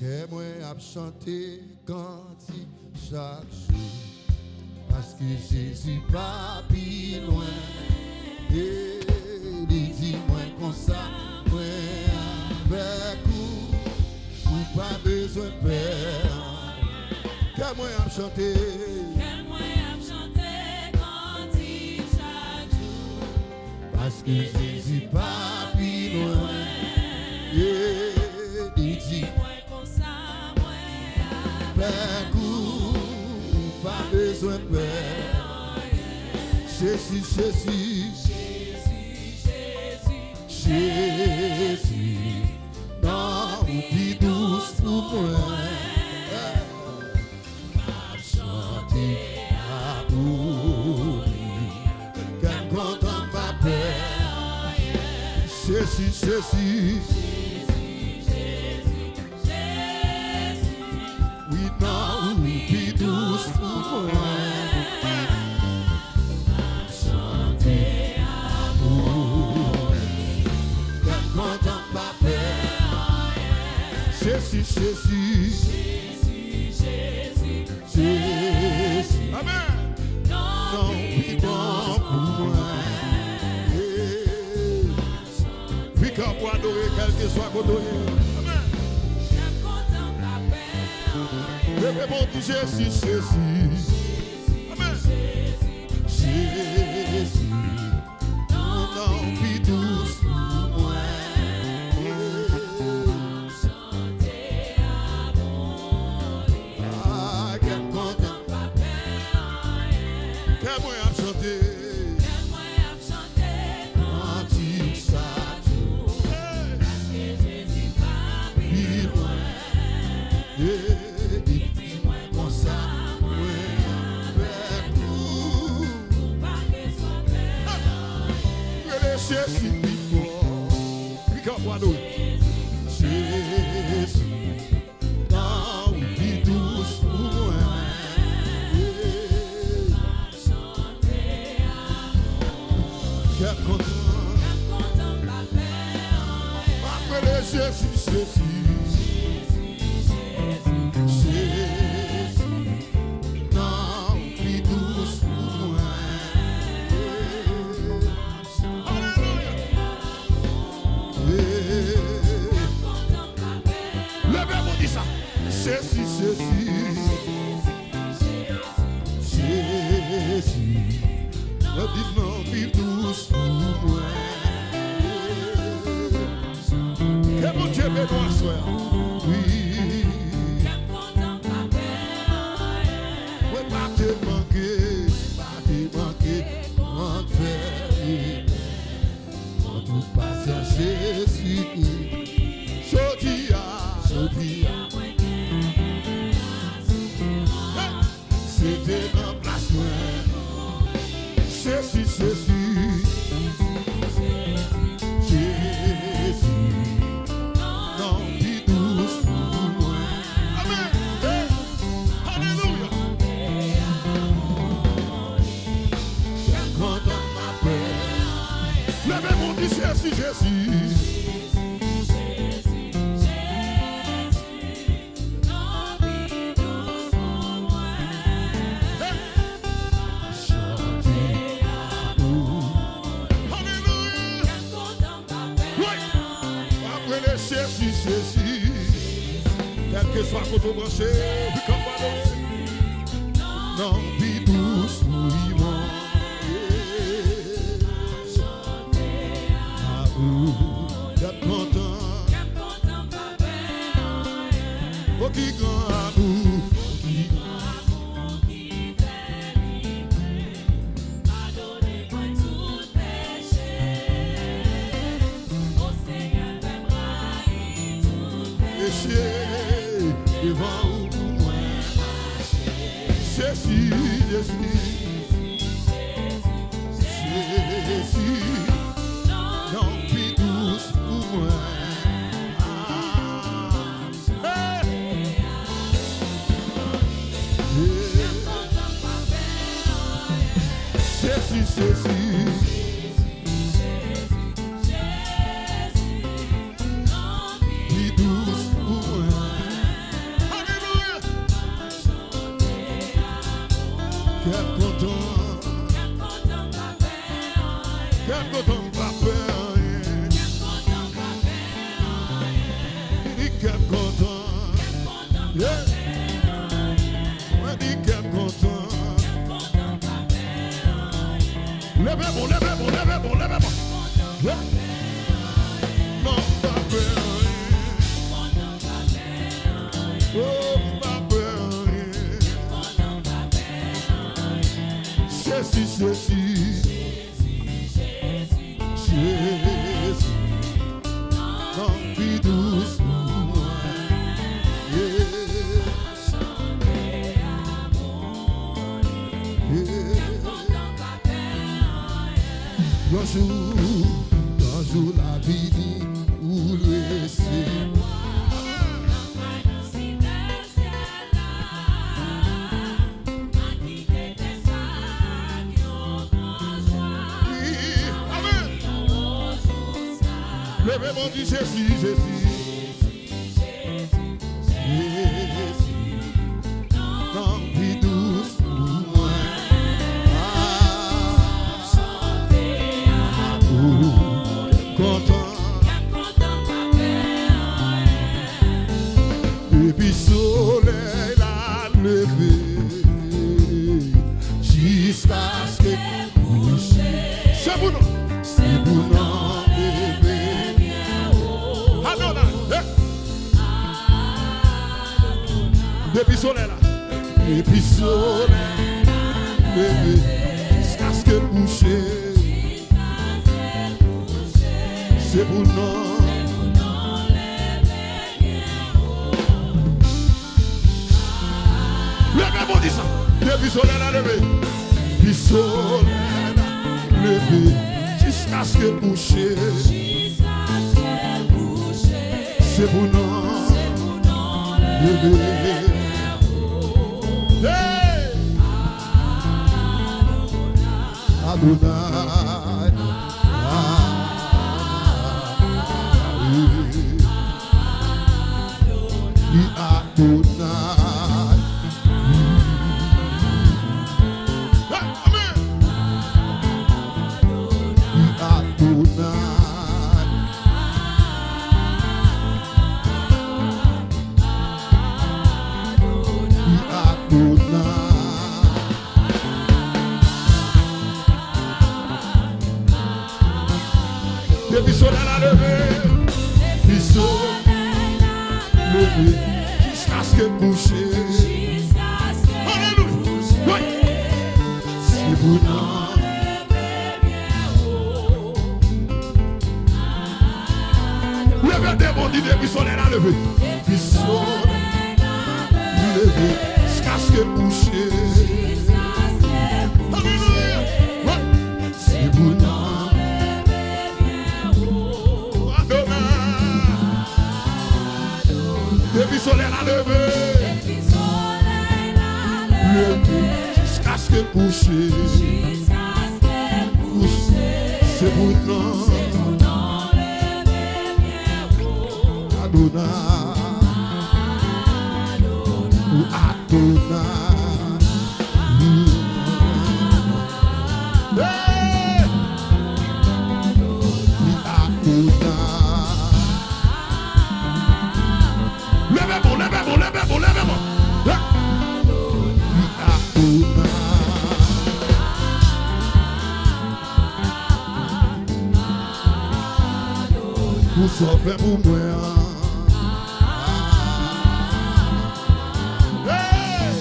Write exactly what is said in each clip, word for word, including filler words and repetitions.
Kè mwen ap chante kantik chak jou, paske Jezi pa pi lwen. E li di mwen konsa, mwen avèk ou, ou pa bezwen pè anyen. Kè mwen ap chante. Kè mwen ap chante kantik chak jou, paske Jezi pa pi lwen. E li di mwen konsa, mwen avèk ou, ou pa bezwen pè anyen. Jezi, Jezi. Jezi, Jezi. Jezi, non ou pi dous pou mwen. M ap chante amour li. Kè m kontan, m pa pè anyen. Jezi, Jezi. Jezi, Jezi, Jezi. Wi, non ou pi dous pou mwen. M ap chante amour li. Kè m kontan, m pa pè anyen. Jezi, Jezi. Jezi, Jezi, Jezi. Amèn. Non ou pi bon pou mwen. Pick up pou adore, kèlkeswa kote w ye. Amèn. Leve men w, di Jezi, Jezi. Amèn. Jezi, non ou pi dous pou mwen. Ah, kè m kontan. Kè mwen ap chante. Kè mwen ap chante kantik chak jou. Hey! Paske Jezi pa pi lwen. Hey! Li di mwen konsa, mwen avèk ou. Ou pa bezwen pè anyen. Rele Jezi pi fò. Pick up pou adore. Jezi. Non ou pi dous pou mwen. Kè m kontan. M ap rele Jezi, Jezi. Jezi, non ou pi dous pou mwen. Alelouya. Leve men w, di sa. Jezi, Jezi. Jezi. Mwen di non pi dous pou mwen. Ke Bondye beni w aswè a. Wi. Mwen pa te manke, mwen pa te manke, mwen fè. An tout pasyans Jezikri. Jodi a, jodi a, mwen gen asirans. Hey! Se te nan plas mwen. Jezi, Jezi. Jezi, non pi dous pou mwen. Amèn. Hey! Alelouya. Kè m kontan, m pa pè anyen. Leve men w, di Jezi, Jezi. Jezi, Jezi, Jezi, non pi dous pou mwen. Hey! Chante amour. Alelouya. Kè m kontan, m pa pè anyen. Wi. W ap rele Jezi, Jezi. Kèlkeswa kote w branche, pick up pou adore. Non pi dous pou li mwen. Amour, kè m kontan. O ki gran amour. Padone mwen tout peche. O Senyè, fè m rayi tout peche. Devan ou pou mwen mache. Jezi, Jezi. Jezi, non pi dous pou mwen. Hey! Jezi, Jezi. Pi dous pou mwen. Yeah. Mwen di kè m kontan. Leve bon, leve bon, leve bon, leve bon. Yeah. Non, m pa pè anyen. Oh, m pa pè anyen. Jezi, Jezi. Jezi, non pi dous pou mwen. Yeah. Yeah. Yon jou, yon jou l a vini pou l resevwa. Wi, amèn. Leve men w, di Jezi, Jezi. Jezi, non pi dous pou mwen. Ah, oh, kontan. Depi solèy la leve jiskaske l kouche. Se pou non, se pou non leve. Adonay, eh. Depi solèy la, depi solèy la leve jiskaske l kouche. Se pou non. Leve bon, di sa. Depi solèy la leve. Depi solèy la leve. Jiskaske l kouche. Se pou non. Leve. Hey! Adonai. Ah, oui. Adonai. Hey, amen. Adonai. Adonai. Depi solèy la leve, depi solèy la leve, jiskaske l kouche. Alelouya. Wi. Se pou non. Leve de bon, di depi solèy la leve. Depi solèy la leve, jiskaske l kouche. Alelouya. Wi. Se pou non. Adonai. Depi solèy la leve. Leve jiskaske l kouche. Kouche. Se pou non. Adonai. Ou Adonai. Hey! Li Adonai. Leve bon, leve bon, leve bon, leve bon. Hey! Li Adonai. Pou sa w fè pou mwen an. Hey!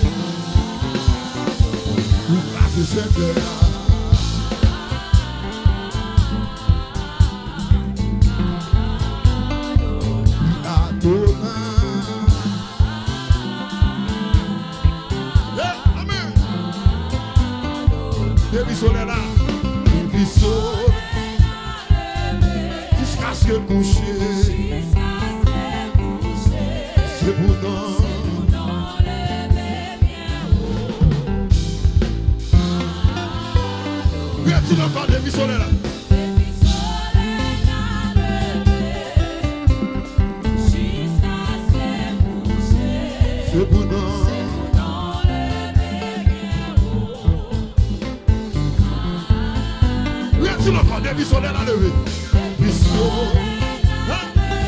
Ou kraze sèkèy la. Li Adonai. Hey, amen. Depi solèy la, depi solèy la leve, jiskaske l kouche. Se pou non. Redi l ankò, depi solèy la. Se pou non. Redi l ankò, depi solèy la leve. Depi solèy la leve.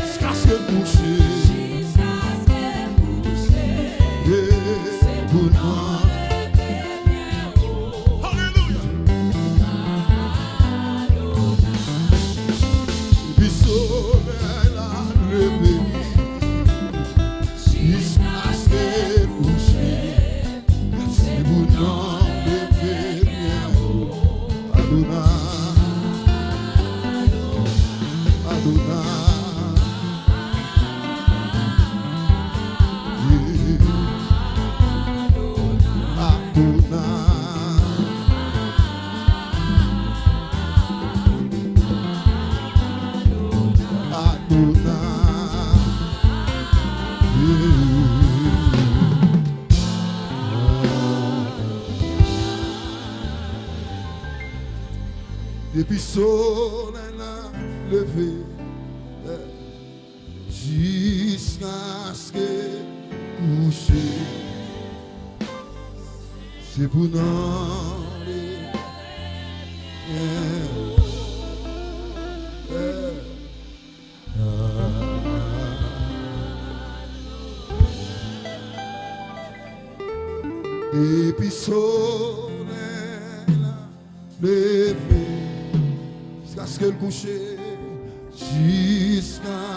Jiskaske l kouche. Jiskaske l kouche. Depi solèy la leve, eh, jiskaske kouche, se pou non li, eh, eh. Depi solèy la leve, jiskaske l kouche, jiskaske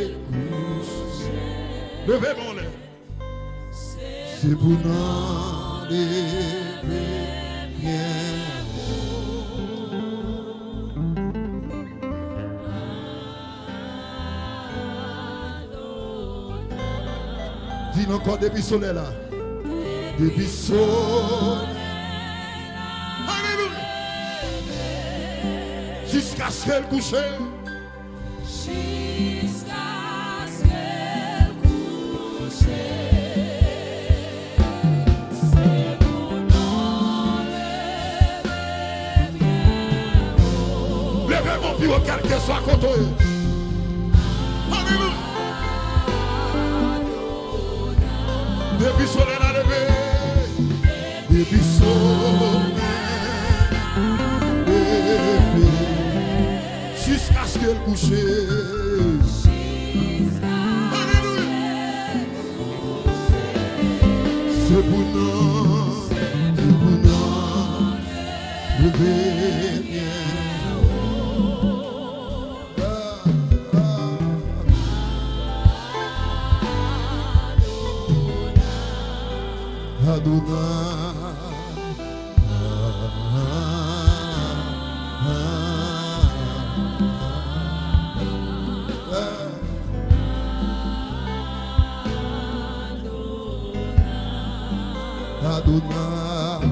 l kouche. Leve men w anlè. Se pou non li leve byen wo. Di l ankò, depi solèy la. Depi solèy la. Alelouya. Jiskaske l kouche. Jiskaske l kouche. Se pou non leve byen wo. Leve men w pi wo, kèlkeswa kote w ye. Alelouya. Depi solèy la leve. Depi solèy la leve. Jiskaske l kouche. Alelouya. Se pou non, se pou non leve byen wo. Adonai. Adonai.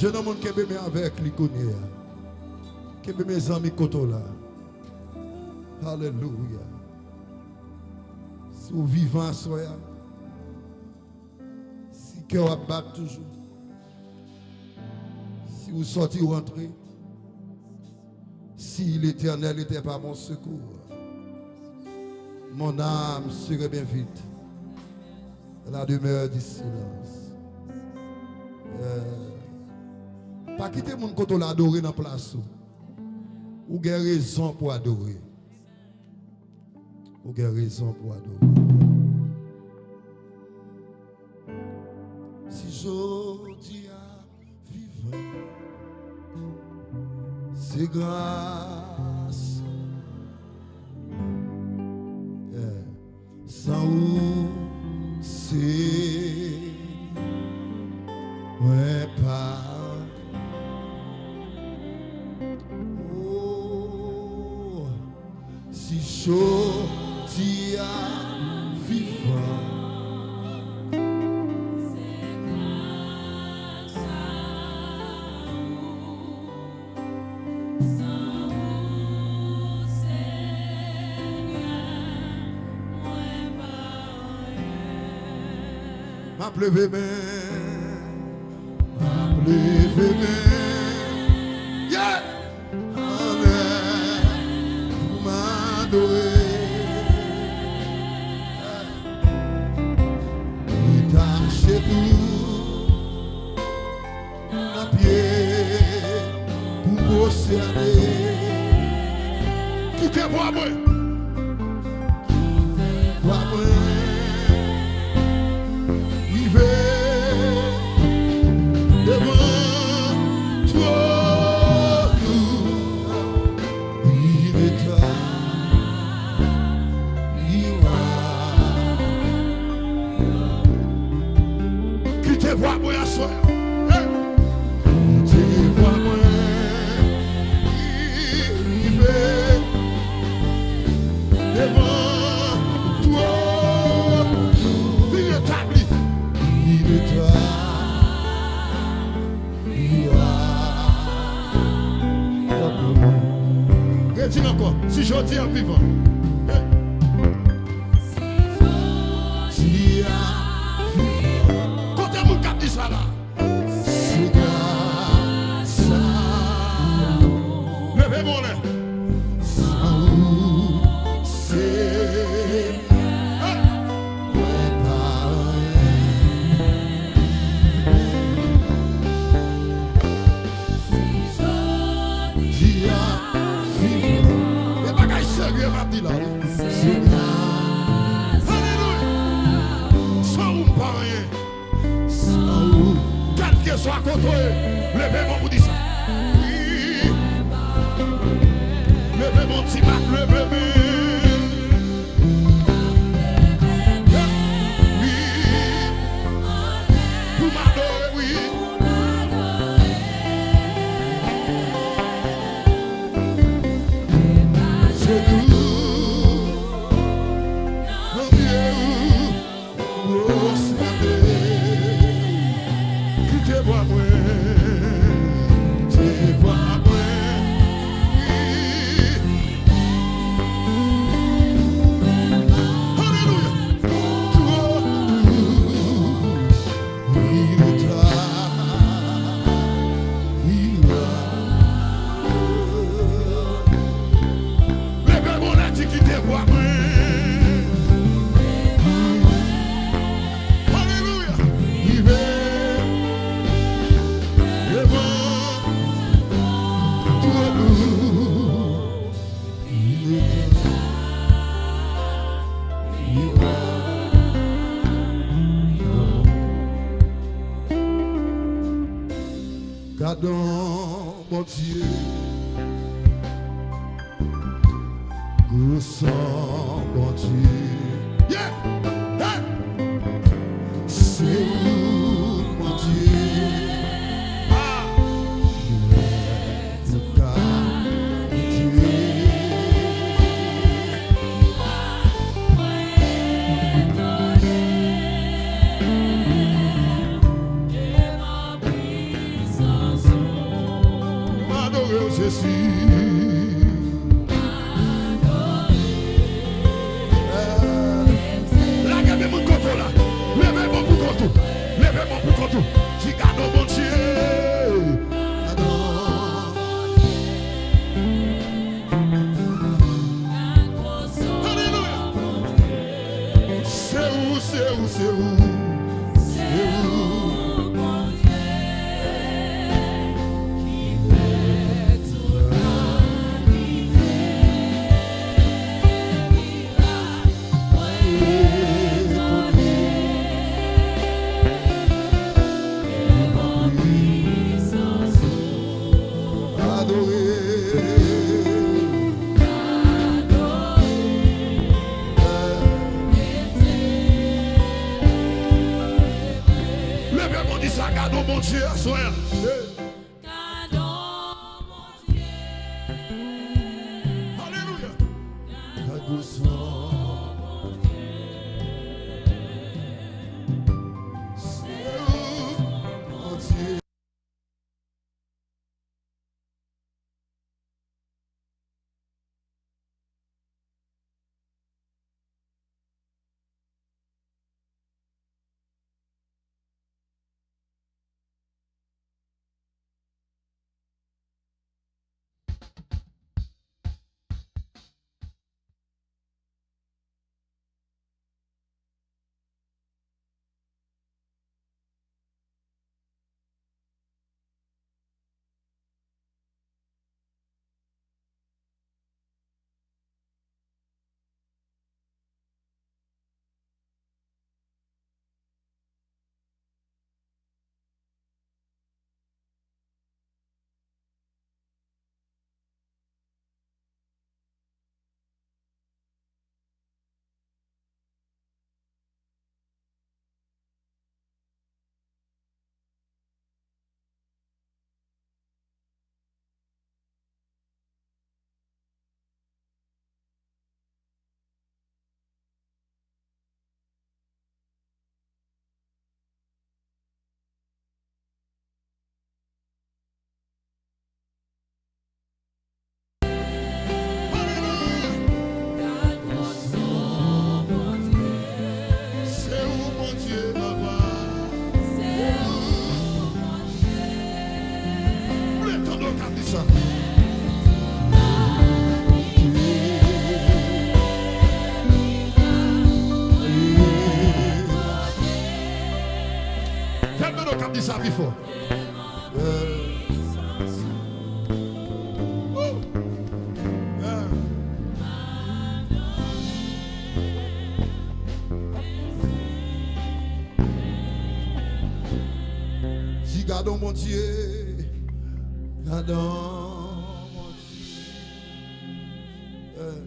Jennonm, kenbe men avèk li kounye a. Kenbe men zanmi kote w la. Alelouya. Si w vivan aswè a, si kè w ap bat toujou, si w sòti w antre, si l'Éternel était pas mon secours, mon âme serait bien vite à la demeure du silence. Eh, pa kite moun kote w la adore nan plas ou. Ou gen rezon pou adore. Ou gen rezon pou adore. Si jodi a vivan, se gras. Yeah. San ou, se mwen pa. Oh. Si jodi a vivan, m ap leve men, m ap leve men. Yeah! Anlè pou m adore. Li t ajenou nan pye pou m pwostène. Kite vwa mwen. Vwa mwen rive devan twòn ou, li retabli wa. Kite vwa mwen aswè. Hey! Kite vwa mwen rive devan twòn Jodi a vivan. Hey. Jodi a vivan. Kote moun k ap di sa la? Se gras a ou. Leve men w anlè. San ou, Senyè. Hey. Mwen pa anyen. Jodi a vivan. E bagay serye m ap di la, wi. Alelouya. San ou m pa anyen. San ou. Kèlkeswa kote w ye, leve men w pou di sa. Wi. Leve men w ti mak, leve men. Wi. Pou m adore, wi. Jenou nan pye ou, pwostène. Kite vwa mwen, kite vwa mwen. Alelouya. Twò. Leve men w anlè, di kite vwa mwen. Alelouya. Rive devan twòn ou. Gadon Bondye, gwo san Bondye. Yeah! Hey! Se ou, Bondye. Ah! Adore w, Jezi. Lage men moun kote w la. Leve men w pou kont ou. Leve men w pou kont ou. Di, gadon Bondye. Gadon. Alelouya. Se ou, se ou, se ou. Se ou, Bondye, ki fè tout kalite mirak. Mwen etone devan pwisans ou. Adore. Adore. Leve men w di sa, gadon Bondye aswè a. Gadon Bondye. Alelouya. Gadon Bondye. Se ou, Bondye. Di sa pi fò. Yeah. Woo! Yeah. Di, "Gadon Bondye, gadon Bondye." Yeah.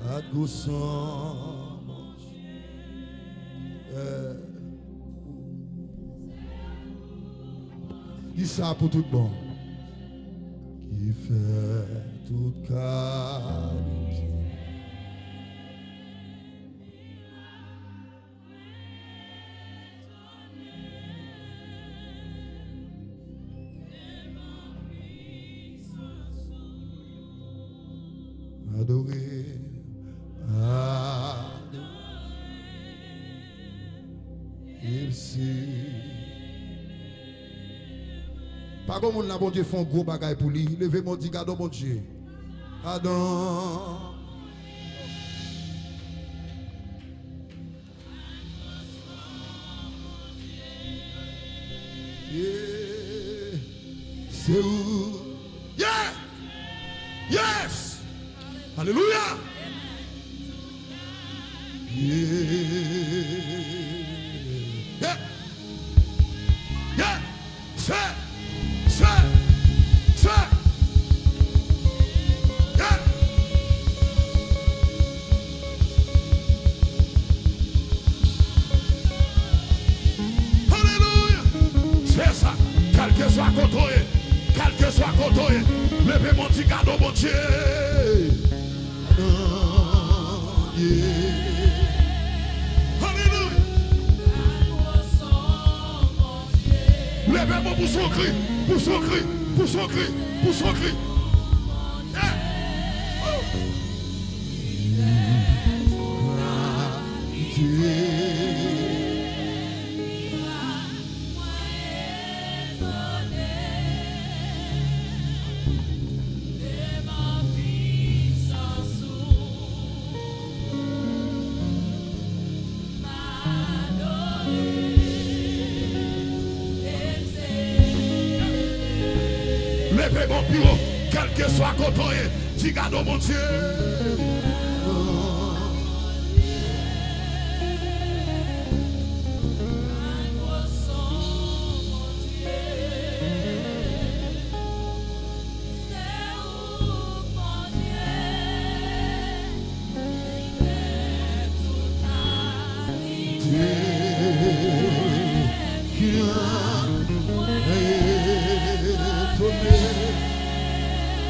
Gad gwo san Bondye. Yeah. Ki sa pou tout bon. Ki fè tout kalite. Adore, adore, selebre. Pa gon moun la Bondye fè yon gwo bagay pou li. Leve men w di, "Gadon Bondye. Gadon." Yeah. Se ou. Yeah. Yes. Alelouya. Yeah. Yeah. Yeah. Fè! Fè! Fè! Yeah! Alelouya! Fè sa! Kèlkeswa kote w ye, kèlkeswa kote w ye, leve men w di, "Gadon Bondye!" Alelouya. Leve men w pou son kri, pou son kri, pou son kri, pou son kri. Yeah. Leve men w pi wo, kèlkeswa kote w ye, di, "Gadon Bondye."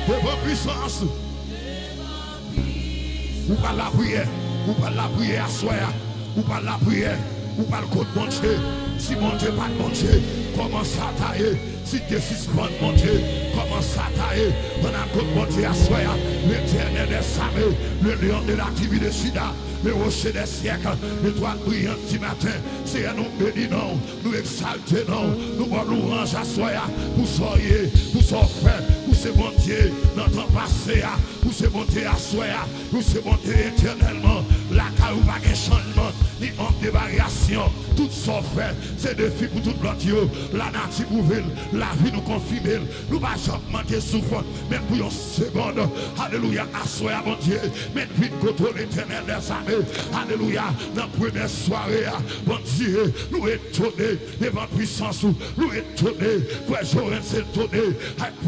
Devan pwisans ou. Ou pral lapriyè, ou pral lapriyè aswè a, ou pral lapriyè, ou pral kot Bondye. Si Bondye pa t Bondye, kòman sa ta ye? Si te sispann Bondye, kòman sa ta ye? Ann al kot Bondye aswè a, l'Éternel des armées, le lion de la tribu de Juda, le rocher des siècles, l'étoile brillante du matin. Seyè, nou beni non w, nou egzalte non w, nou ba w lwanj aswè a, pou sa w ye, pou sa w fè. Ou se Bondye nan tan pase a, ou se Bondye aswè a, ou se Bondye etènèlman. Lakay ou pa gen chanjman, ni onk de varyasyon. Tout sa w fè, se defi pou tout lòt yo. Lanati pwouve l, lavi nou konfime l. Nou pa janm manke souf, menm pou yon segonn. Alelouya, aswè a, Bondye, men vin kote w, Letènèl dèzame. Alelouya, nan premyè sware a, Bondye, nou etone devan pwisans ou. Nou etone, frè Jorenn etone.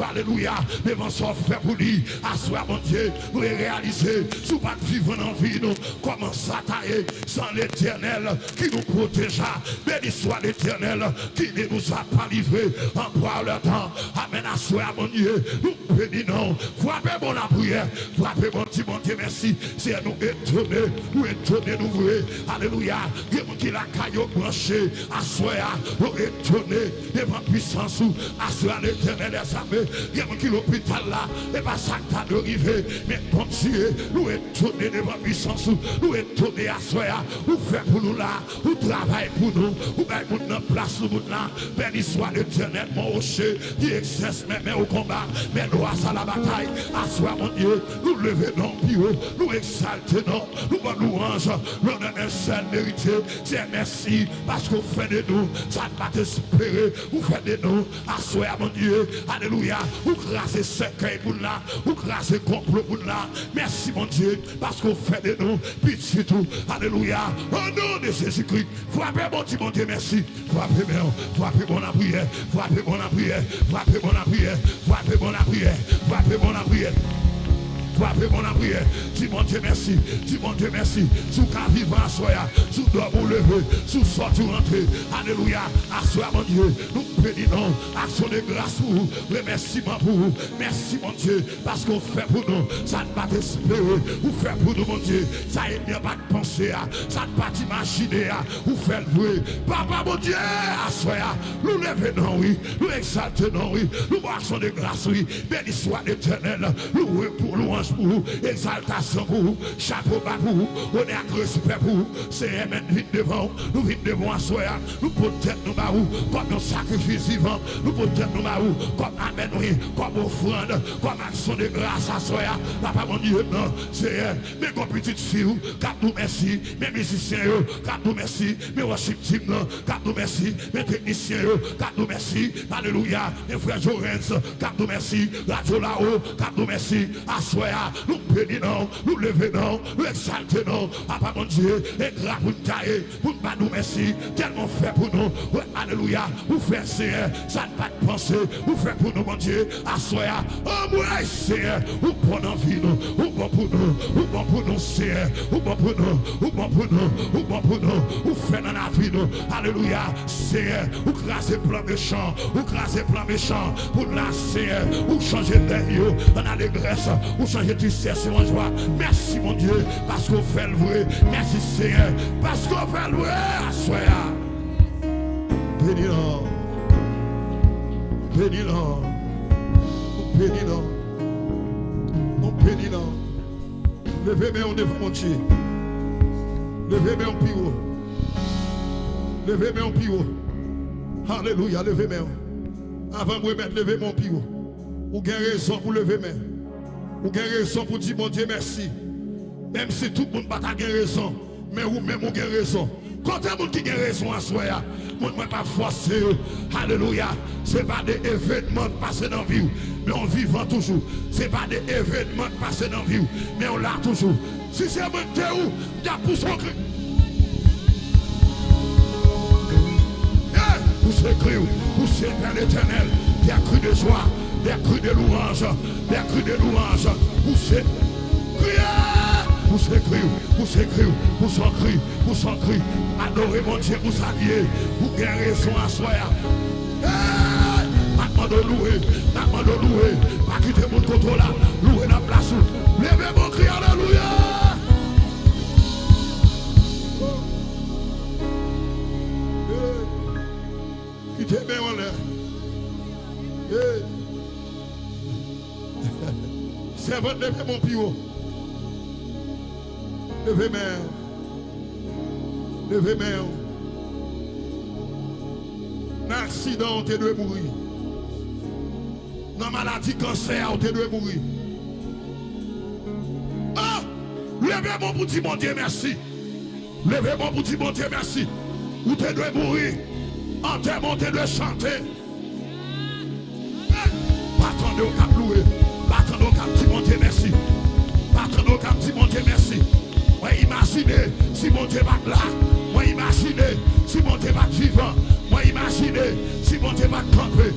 Alelouya, devan sa w fè pou li. Aswè a, Bondye, nou reyalize, si w pa t vivan nan vi nou, kòman sa ta ye san Letènèl ki nou pwoteja? Béni soit l'Éternel qui ne nous a pas livrés en pareil temps. Amèn. Aswè a, Bondye, nou beni non w. Frape bon lapriyè. Frape bon, di Bondye mèsi. Seyè, nou etone. Nou etone nou vre. Alelouya. Gen moun ki lakay yo branche. Aswè a, nou etone devan pwisans ou. Aswè a, Letènèl dèzame. Gen moun ki lopital la. E pa sa k ta dwe rive. Men Bondye, nou etone devan pwisans ou. Nou etone aswè a. Ou fè pou nou la. Ou travay pou nou. Ou bay moun nan plas nou, moun la. Béni soit l'Éternel, mon rocher, qui exerce mes mains au combat, mes doigts à la bataille. Aswè a, Bondye, nou leve non w pi wo, nou egzalte non w, nou ba w lwanj, lonnè, sèl merite, Seyè, mèsi, paske w fè de nou sa n pa t espere, ou fè de nou, aswè a, Bondye, alelouya, ou kraze sèkèy moun la, ou kraze konplo moun la, mèsi, Bondye, paske w fè de nou, pitit ou, alelouya, o non de Jezikri, frape, Bondye, Bondye, mèsi. Frape men w, frape bon lapriyè, frape bon lapriyè, frape bon lapriyè, frape bon lapriyè, frape bon lapriyè. Frape bon lapriyè. Di Bondye mèsi, di Bondye mèsi. Si w ka vivan aswè a, si w dòmi w leve, si w sòti w rantre. Alelouya. Aswè a, Bondye, nou beni non w. Aksyon de gras pou ou, remèsiman pou ou. Mèsi, Bondye. Paske w fè pou nou sa n pa t espere. Ou fè pou nou, Bondye, sa ènmi an pa t panse a, sa n pa t imajine a, ou fè l vre. Papa Bondye, aswè a, nou leve non w, wi, nou egzalte non w, wi, nou ba w aksyon de gras, wi. Beni swa Letènèl, louwe pou, lwanj pou ou, egzaltasyon pou ou, chapo ba pou ou, onè ak respè pou ou. Seyè, men n vin devan w, nou vin devan w aswè a, nou pot tèt nou ba ou kòm yon sakrifis vivan, nou pot tèt nou ba ou kòm amèn, wi, kòm ofrann, kòm aksyon de gras aswè a. Papa Bondye, non, Seyè, men gon pitit fi w k ap di w mèsi, men mizisyen yo k ap di w mèsi, men worship team nan k ap di w mèsi, men teknisyen yo k ap di w mèsi, alelouya, men frè Jorens k ap di w mèsi, radyo la o k ap di w mèsi. Aswè a, nou beni non w, nou leve non w, nou egzalte non w. Papa Bondye, engra pou n ta ye, pou n pa di w mèsi, tèlman w fè pou nou. Wi, alelouya, ou fè, Seyè, sa n pa t panse, ou fè pou nou, Bondye, aswè a. Anmwey, Seyè, ou bon nan vi nou, ou bon pou nou, ou bon pou nou, Seyè, ou bon pou nou, ou bon pou nou, ou bon pou nou, ou fè nan lavi nou. Alelouya, Seyè, ou kraze plan mechan, ou kraze plan mechan pou n la, Seyè, ou chanje dèy yo an alegrès, ou chanje tristès yo an jwa. Mèsi, Bondye, paske w fè l vre. Mèsi, Seyè, paske w fè l vre aswè a. Beni non w. Beni non w. Beni non w. Nou beni non w. Leve men w devan Bondye. Leve men w pi wo. Leve men w pi wo. Alelouya, leve men w. Avan m remèt, leve men w pi wo. Ou gen rezon pou leve men. Ou gen rezon pou di Bondye mèsi. Menm si tout moun pa ta gen rezon, men ou menm ou gen rezon. Kote moun ki gen rezon aswè a? Moun, mwen pa fòse yo. Alelouya. Se pa de evènman k pase nan vi w, men w vivan toujou. Se pa de evènman k pase nan vi w, men w la toujou. Si se mwen k te ou, m t ap pouse yon kri. Hey! Pouse kri w, pouse vers l'Éternel, des cris de joie, des cris de louange, des cris de louange. Pouse, kriye, pouse kri w, pouse kri w, pouse yon kri, pouse yon kri. Adore Bondye pou sa l ye. Ou gen rezon aswè a. Hey! M ap mande w louwe, m ap mande w louwe. Pa kite moun kote w la. Louwe nan plas ou. Leve bon kri, alelouya! Hey! Kite men w anlè. Hey! Sèvant, leve men w pi wo. Leve men w. Leve men w. Nan aksidan, ou te dwe mouri. Nan maladi kansè a, ou te dwe mouri. Ah! Leve men w pou di Bondye mèsi. Leve men w pou di Bondye mèsi. Ou te dwe mouri. Antèman, ou te dwe chante. Pa tande w k ap louwe. Pa tande w k ap di Bondye mèsi. Pa tande w k ap di Bondye mèsi. Mwen imajine si Bondye pa t la. Mwen imajine si Bondye pa t vivan. Mwen imajine si Bondye pa t kanpe.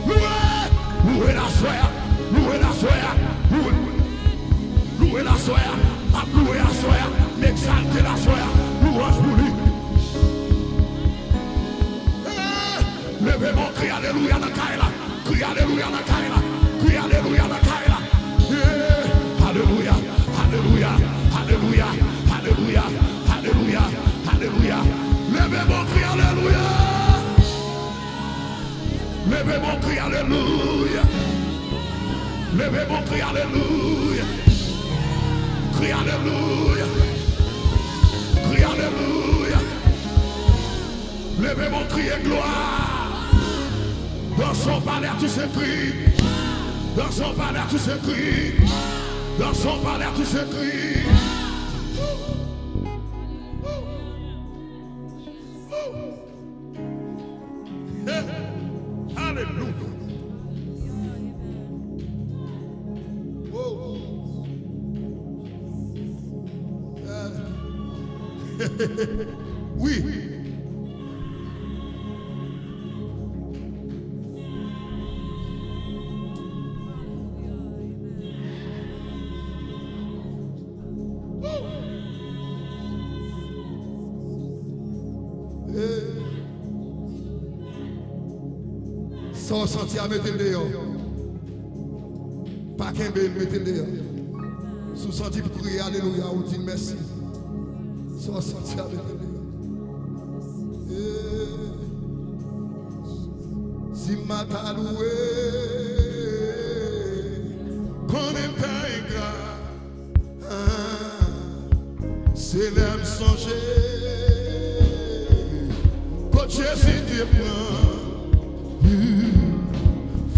Louwe! Louwe l aswè a! Louwe l aswè a! Louwe! Louwe l aswè a! M ap louwe aswè a! M egzalte l aswè a! Louwanj pou li! Hey! Leve men w, kri alelouya nan kay la! Kri alelouya nan kay la! Kri alelouya nan kay la! Hey! Alelouya! Alelouya! Alelouya! Leve men w, kri alelouya! Leve men w, kri alelouya! Leve men w, kri alelouya! Kri alelouya! Kri alelouya! Leve men w, kriye glwa! Dansons, parlons à tous ces cris. Dans son palais, tout s'écrit. Dans son palais, tout s'écrit. Hey, alelouya. Oh. Euh. Wi. Sa w santi a, mete l deyò. Pa kenbe l, mete l deyò. Si w santi pou kriye alelouya, ou di l mèsi. Sa w santi a, mete l deyò. Eh, si m pa ta louwe, konnen m ta engra. Ah, se lè m sonje kot Jezi te pran.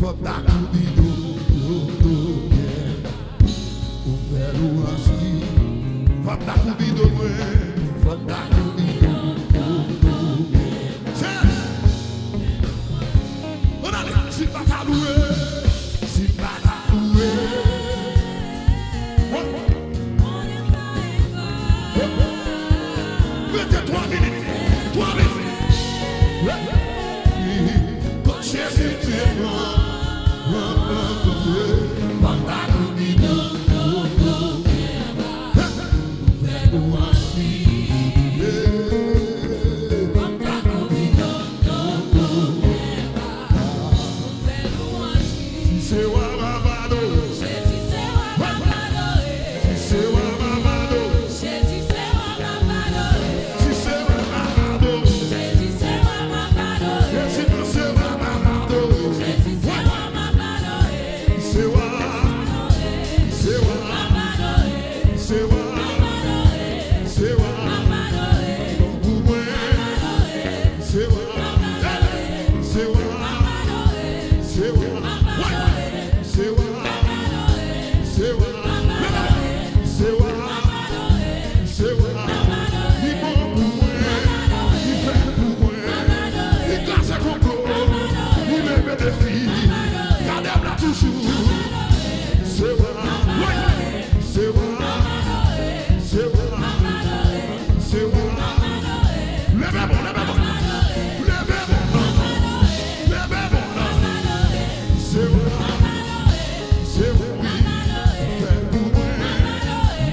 Fò m ta kouri do, do, do, yeah. Pou fè lwanj li. Fò m ta kouri do mwen. Fò m ta kouri do, do, do, yeah. Ann ale, si m pa ta louwe, si m pa ta louwe. Mete twa minit, twa minit. Kot Jezi te pran, pran, pran, pran, pran. Si se wa m ap adore. Si se wa m ap adore. Si se wa m ap adore. Si se wa m ap adore. Jezi, se wa m ap adore. Se wa, se wa, se wa, se wa, pou mwen. Se wa, se wa, se wa, se wa, se wa, se wa, se wa. Li bon pou mwen, li fè pou mwen, li kraze konplo, li leve defi. Gade m la toujou. Se wa, wi, se wa, se wa. Se wa. Leve bon, leve bon. Leve bon. Leve bon. Se wa. Se wa, wi. Fè pou mwen.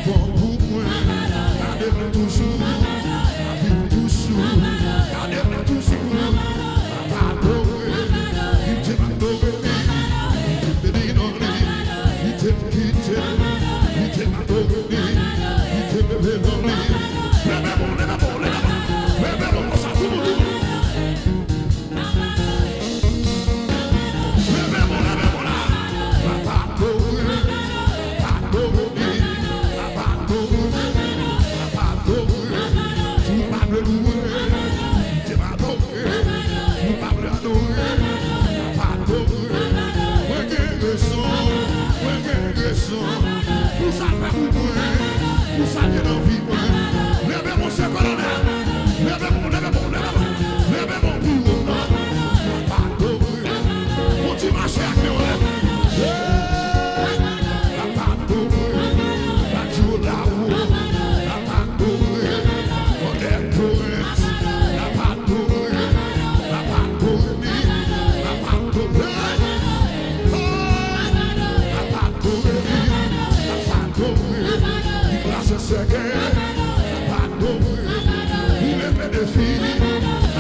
Bon pou mwen. Gade m toujou. Viv toujou. Gade m toujou. Adore. Li te adore li. Li te beni non li. Li te kite. Li te adore li. Li te leve non li. Leve bon, leve bon, leve bon. Leve bon konsa, tou moun, tou moun. Leve bon, leve bon la. Adore. Adore li. Adore. Adore. Si w pa vle louwe, kite m adore. Ou pa vle adore, pa adore. Mwen gen rezon, mwen gen rezon. Pou sa l fè pou mwen, pou sa l ye nan vi mwen. Leve bon se kolonèl. Leve bon, leve bon, leve bon. Leve bon pou ou. Pa adore. Fon ti mache ak men w anlè. Hey! N ap adore. Radyo la wo. N ap adore. Kòdè korent. N ap adore, n ap adore li, n ap adore. N ap adore li, n ap adore. Li kraze sèkèy, n ap adore. Li leve defi, n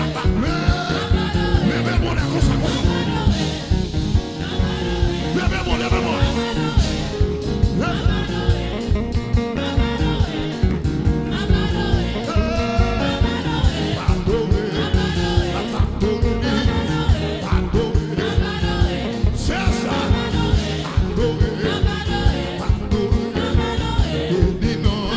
ap adore. Leve bon lè konsa, konsa. Leve bon, leve bon. Hey! Adore, adore, adore. Se sa. Adore, adore. Beni non,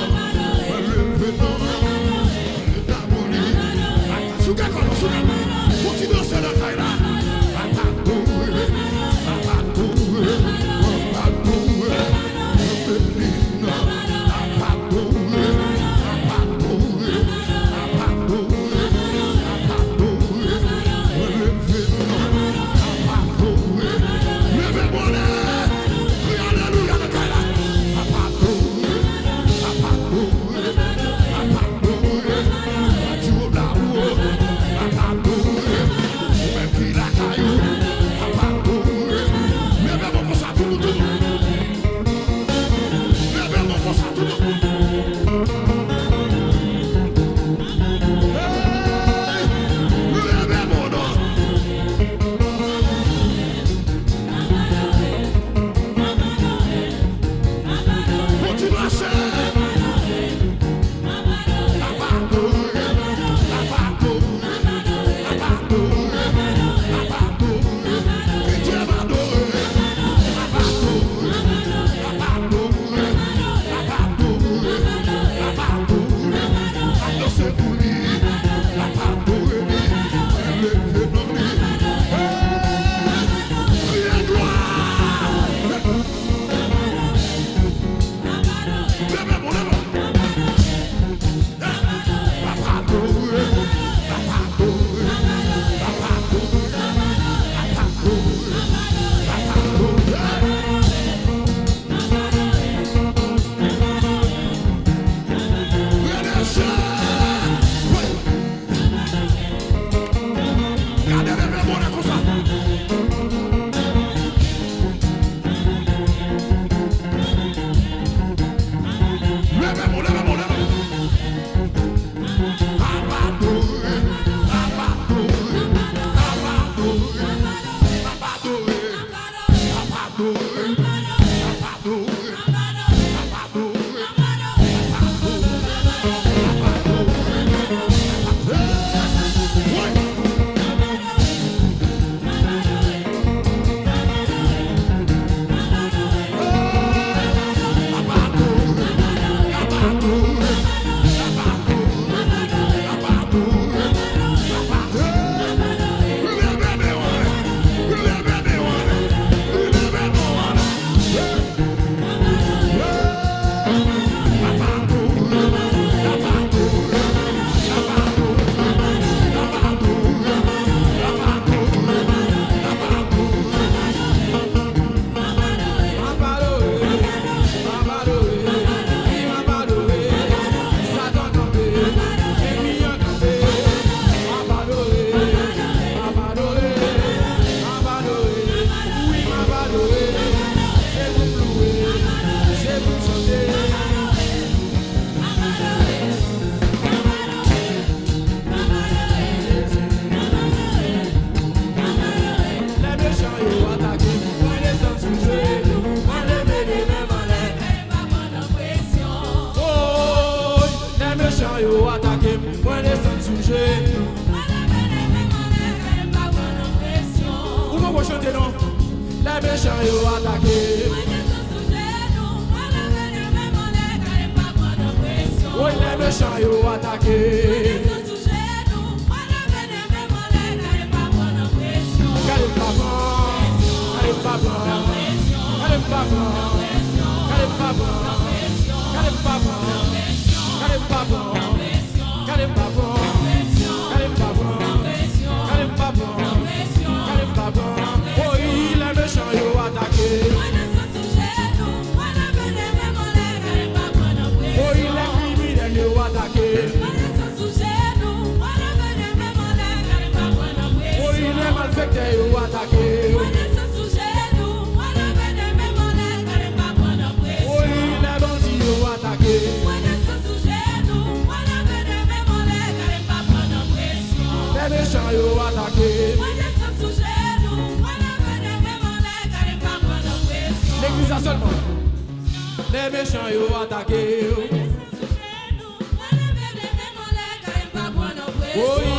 Mechan yo atake. Mwen desann sou jenou, mwen leve de men m anlè, gade m pa pran nan presyon. Woy, lè mechan yo atake. Mwen desann sou jenou, mwen leve de men m anlè, gade m pa pran nan presyon. Gade m pa pran, gade m pa pran, gade m pa pran, gade m pa pran, gade m pa pran, gade m pa pran. Gade m pa pran, gade m pa pran, gade m pa pran, gade m pa pran. Woy, lè mechan yo atake. Mwen desann sou jenou, mwen leve de men m anlè, gade m pa pran nan presyon. Woy, lè kriminèl yo atake. Mwen desann sou jenou, mwen leve de men m anlè, gade m pa pran nan presyon. Woy, lè malfektè yo atake. Mwen desann sou jenou, mwen leve de men m anlè, gade m pa pran nan presyon. Woy, lè bandi yo atake. Mwen desann sou jenou, mwen leve de men m anlè, gade m pa pran nan presyon. Lè mechan yo atake. Mwen desann sou jenou, mwen leve de men m anlè, gade m pa pran nan presyon. Legliz la sèlman. Lè mechan yo atake. Mwen desann sou jenou, mwen leve de men m anlè, gade m pa pran nan presyon. Woy,